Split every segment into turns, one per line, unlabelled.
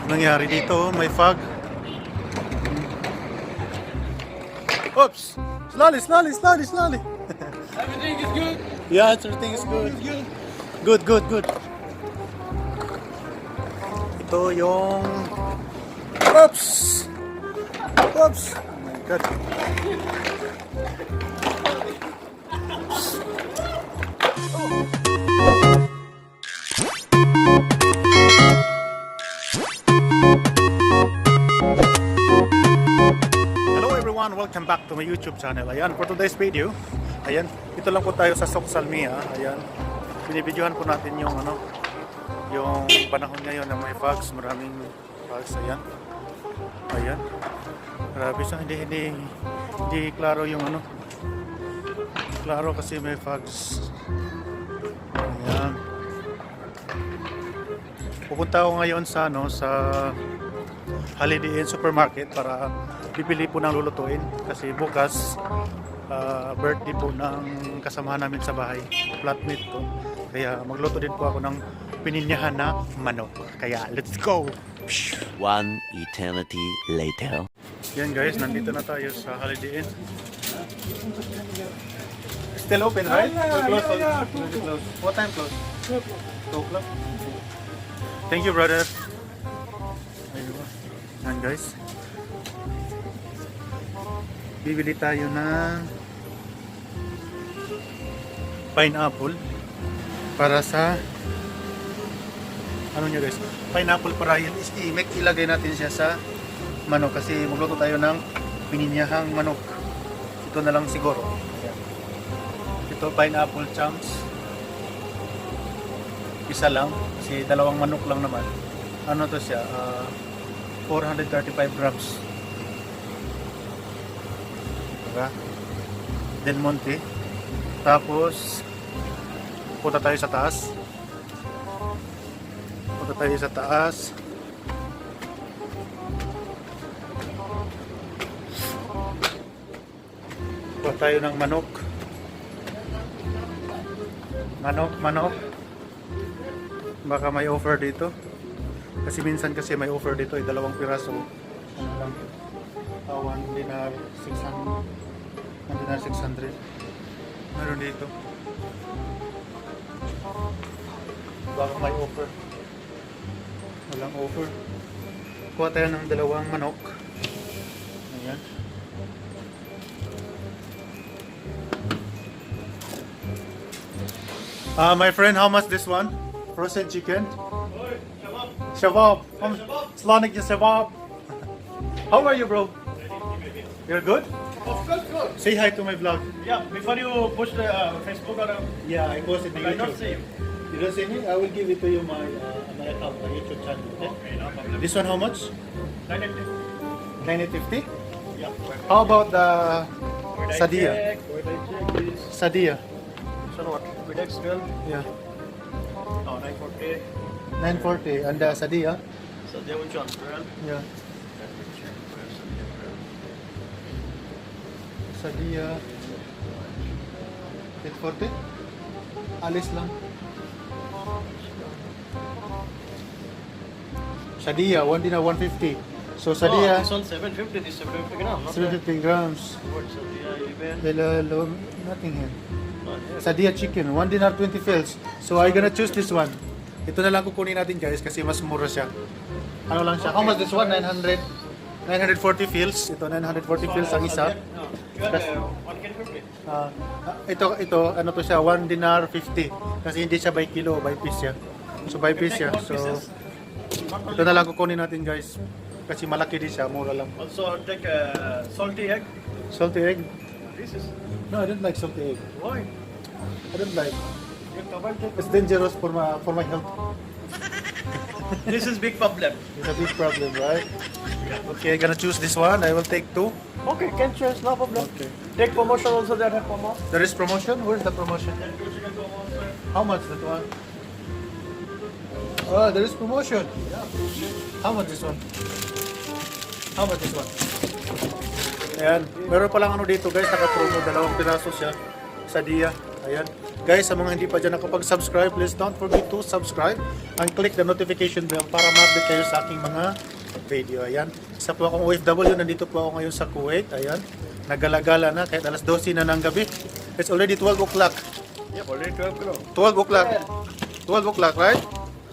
Nangyari dito, may fog. Oops! Slowly, slowly, slowly, slowly.
Everything is good.
Yeah, everything is good. Good, good, good. Ito yung... Oops! Oops! Oh my God. Oops. Hello everyone! Welcome back to my YouTube channel. Ayan, for today's video, ayan, ito lang po tayo sa Souq Salmiya. Ayan, binibidyohan po natin yung ano, yung panahon ngayon na may fogs, maraming fogs. Ayan. Ayan. Grabe siya, hindi, hindi, hindi klaro yung ano. Hindi klaro kasi may fogs. Ayan. Pupunta ako ngayon sa ano, sa Holiday Inn Supermarket para bibili po ng lulutuin kasi bukas birthday po ng kasamahan namin sa bahay, flatmate ko. Kaya magluto din po ako ng pininyahan na manok. Kaya let's go!
One eternity later.
Yan guys, nandito na tayo sa Holiday Inn. Still open, right?
Yeah,
Or close?
yeah,
Already close. What time close? 2 o'clock. Thank you, brother. Ayun. Yan guys. Bibili tayo ng pineapple para sa ano nyo guys, pineapple para ilagay natin siya sa manok kasi magluto tayo ng pininyahang manok. Ito na lang siguro. Ayan. Ito, pineapple chunks. Isa lang kasi dalawang manok lang naman. Ano to siya? 435 grams. Diba? Del Monte. Tapos punta tayo sa taas. Punta tayo sa taas. Kuha tayo ng manok. Manok, manok. Baka may offer dito. Kasi minsan kasi may offer dito ay dalawang piraso. Ano lang? 1 dinar 600. 1 dinar 600. Meron dito. Baka may offer. Walang offer. Kuha tayo ng dalawang manok. Ayan. My friend, how much this one? Frozen chicken? Shabab. شلونك يا شباب. How are you, bro? You're good?
Of course, good.
Say hi to my vlog.
Yeah, before you push the Facebook or
Yeah, I posted the
I
YouTube.
not see you.
You don't see me? I will give it to you my account, my YouTube channel. Okay?
Okay, no problem.
This one, how much?
980.
950?
Yeah.
How about the
Wait, I
Sadia?
check. Wait, I check this.
Sadia?
So what? Videx 12.
Yeah.
No, 940.
940. And the Sadia?
So they which one? 12.
Yeah.
Let me check. Where's Sadia 12?
Sadia. 840? Alis lang. Sadia, 1 dinar 150. So Sadia,
Oh, this one 750. This 750 gram. Not
750 grams.
What Sadia 11?
Hello, nothing here.
Not here.
Sadia chicken, 1 dinar 20 fils. So I gonna choose this one. Ito na lang kukunin natin guys kasi mas mura siya. Ano lang siya? How much this one? 900 940 fils. Ito, 940 fils ang isa.
No, you have 1 kg 50.
Ah, ito ano to siya, 1 dinar 50. Kasi hindi siya by kilo, by piece siya. So by piece siya.
Take one
So
pieces.
Ito na lang kukunin natin guys. Kasi malaki din siya, mura lang.
Also take a salty egg.
Salty egg?
This is
No, I don't like salty egg.
Why?
I don't like.
You double take.
It's dangerous for my health.
This is big problem.
It's a big problem, right? Okay, gonna choose this one. I will take two.
Okay, can choose, no problem.
Okay.
Take promotion also, there have promo.
There is promotion? Where's the promotion?
Then two chicken promo also.
How much that one? Oh, there is promotion.
Yeah.
How much this one? How much this one? Ayan. Meron palang ano dito guys, naka-promo. Dalawang piraso siya. Sadia. Ayan. Guys, sa mga hindi pa dyan nakapag-subscribe, please don't forget to subscribe and click the notification bell para ma-update kayo sa aking mga video. Ayan. Isa po akong OFW, nandito po ako ngayon sa Kuwait. Ayan. Nagalagala na kahit alas 12 na ng gabi. It's already 12 o'clock.
Yeah, already 12 o'clock.
12 o'clock. 12 o'clock, right?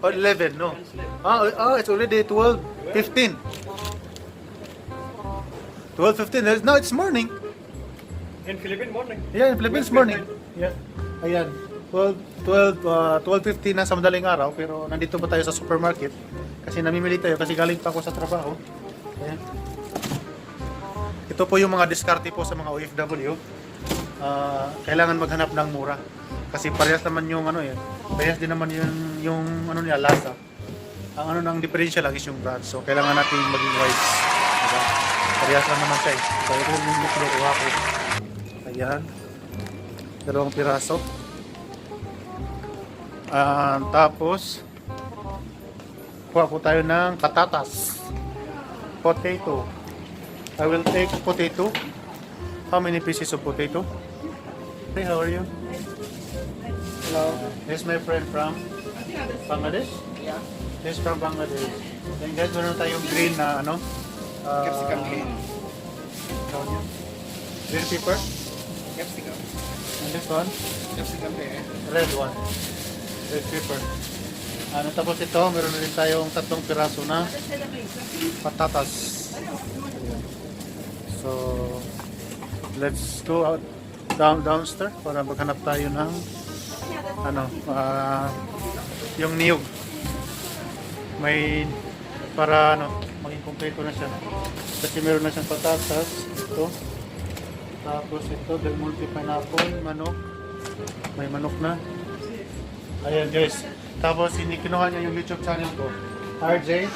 Or 11, no? Ah, it's already 12:15. 12:15. No, it's morning.
In Philippine morning.
Yeah, in Philippines morning. Yeah. Ayan. 12:15 na sa madaling araw, pero nandito pa tayo sa supermarket kasi namimili tayo kasi galing pa ako sa trabaho. Ayan. Ito po yung mga diskarte po sa mga OFW. Ah, kailangan maghanap ng mura kasi parehas naman yung ano eh. Parehas din naman yung ano niya, lasa. Ang ano ng diferensya lang is yung brand. So kailangan natin maging wise. Diba? Parehas lang naman siya eh. So ito yung kinukuha ko. Ayan. Dalawang piraso. Ah, tapos, kuha po tayo ng patatas. Potato. I will take potato. How many pieces of potato? Hey, how are you? Hello. This is my friend from Bangladesh?
Yeah.
This is from Bangladesh. Then guys, meron tayong green na ano?
Capsicum green.
Tawag niya? Green pepper.
Capsicum.
And this one?
Capsicum red.
Red one. Red pepper. Ano, tapos ito, meron na rin tayong tatlong piraso na patatas. Ayan. So, let's go out downstairs para maghanap tayo ng ano, yung niyog. May para ano, maging kompleto na siya. Kasi meron na siyang patatas, ito. Tapos ito, Del Monte pineapple, manok. May manok na. Ayan, guys. Tapos hindi kinuha niya yung YouTube channel ko. RJ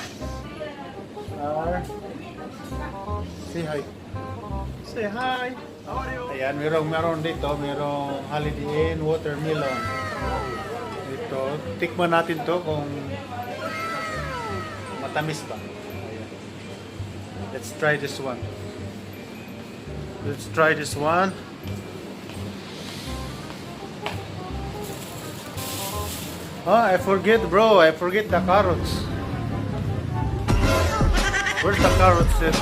R. Say hi.
Say hi. How are you?
Ayan, merong dito, merong Holiday Inn watermelon. Ito, tikman natin to kung matamis ba. Ayan. Let's try this one. Let's try this one. Oh, I forget, bro. I forget the carrots. Where's the carrots at?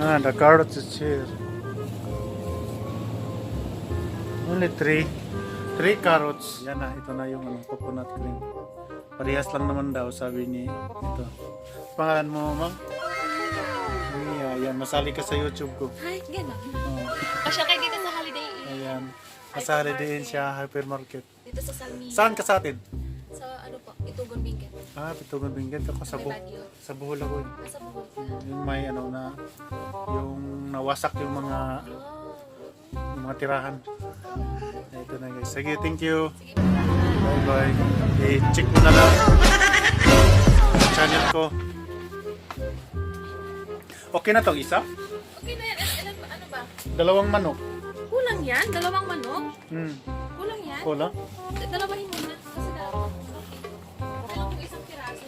Ah, the carrots is here. Only three. Three carrots. Yan na, ito na yung ano, coconut cream. Parehas lang naman daw, sabi ni ito. Pangalan mo, ma'am? Mia, yan. Masali ka sa YouTube ko.
Ay, gano'n.
Oh,
Pasya kayo dito sa Holiday Inn.
ayan. Masali din siya, hypermarket.
Dito sa Salmia.
Saan ka sa atin?
Sa ano po, Itugon Benguet.
Ah, Pitugon Benguet. Ako sa,
May Baguio.
Sa Bohol ako eh.
Nasa Bohol ka.
Yung may ano na, yung nawasak yung mga
Oh.
yung mga tirahan. Ito na, guys. Sige, thank you.
Sige.
Bye-bye. I-check mo na lang channel ko. Okay na tong isa?
Okay na yan. Ano ba?
Dalawang manok.
Kulang yan? Dalawang manok? Kulang yan?
Kulang?
Dalawahin muna. Kasi dalawa. Okay. Kailangan ko isang piraso.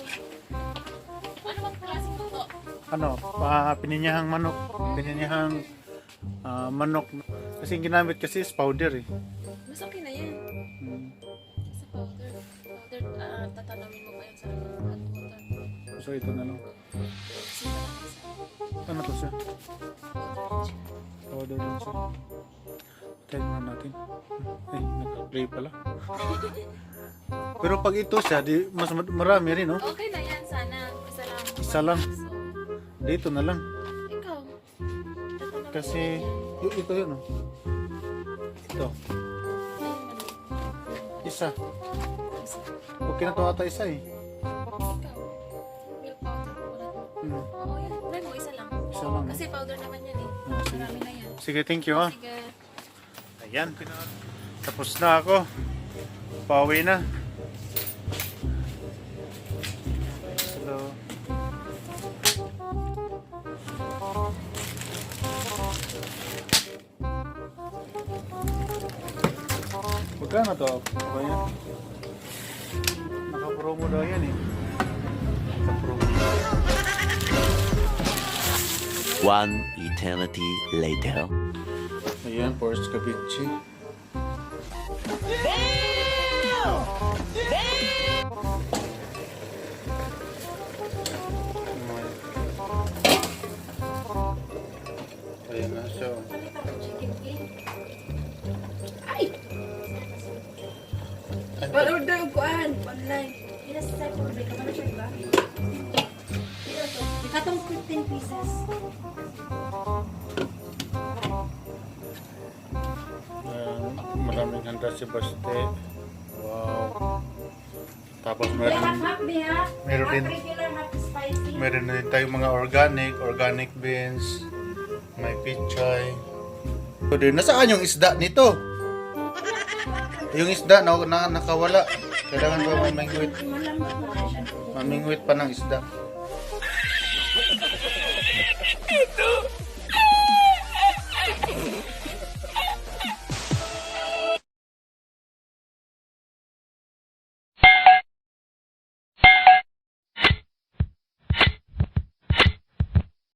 Ano bang klaseng luto?
Ano, pininyahang manok. Pininyahang manok. Kasi yung ginamit kasi is powder eh.
Mas okay na yan. Sa powder. Powder, tatanawin mo pa yan sa ano, hot water.
So ito na lang.
Kasi malaki sa
Ano to siya?
powder siya.
Powder din siya. Try muna natin. Eh, naka-play pala. Pero pag ito siya, di, mas marami rin, no?
Okay na yan, sana. Isa lang.
Isa lang.
So,
Dito na lang.
ikaw. Tatanawin
Kasi,
mo yan.
ito yun, oh. Ito.
Ayun, ano.
Isa.
Isa.
Okay na to ata isa eh.
Ikaw. Milk powder, coconut milk. Oo, yan. Try mo, isa lang.
Isa lang.
Kasi powder naman yan eh.
Ah, sige.
Marami na yan.
Sige, thank you ha.
Sige.
Ayan. Tapos na ako. Pauwi na. Hello. Magkano to? Ba yan? Naka-promo daw yan eh. Naka-promo.
One eternity later.
Ayan, for escabeche. Ayan na siya.
Chicken cake.
Ay,
Well, order og kuan online.
Pila sa type of break. Ano siya, diba? Pila to? Katong 15 pieces.
Ayan, maraming handa si Baste. Wow. Tapos
Be,
meron,
half half, be ha?
Meron
Half
din.
regular, half spicy.
Meron na din tayong mga organic beans, may pichay. So, din, nasaan yung isda nito? Yung isda na nakawala. Kailangan ba mamingwit?
Malambot mo na siya.
Mamingwit pa ng isda.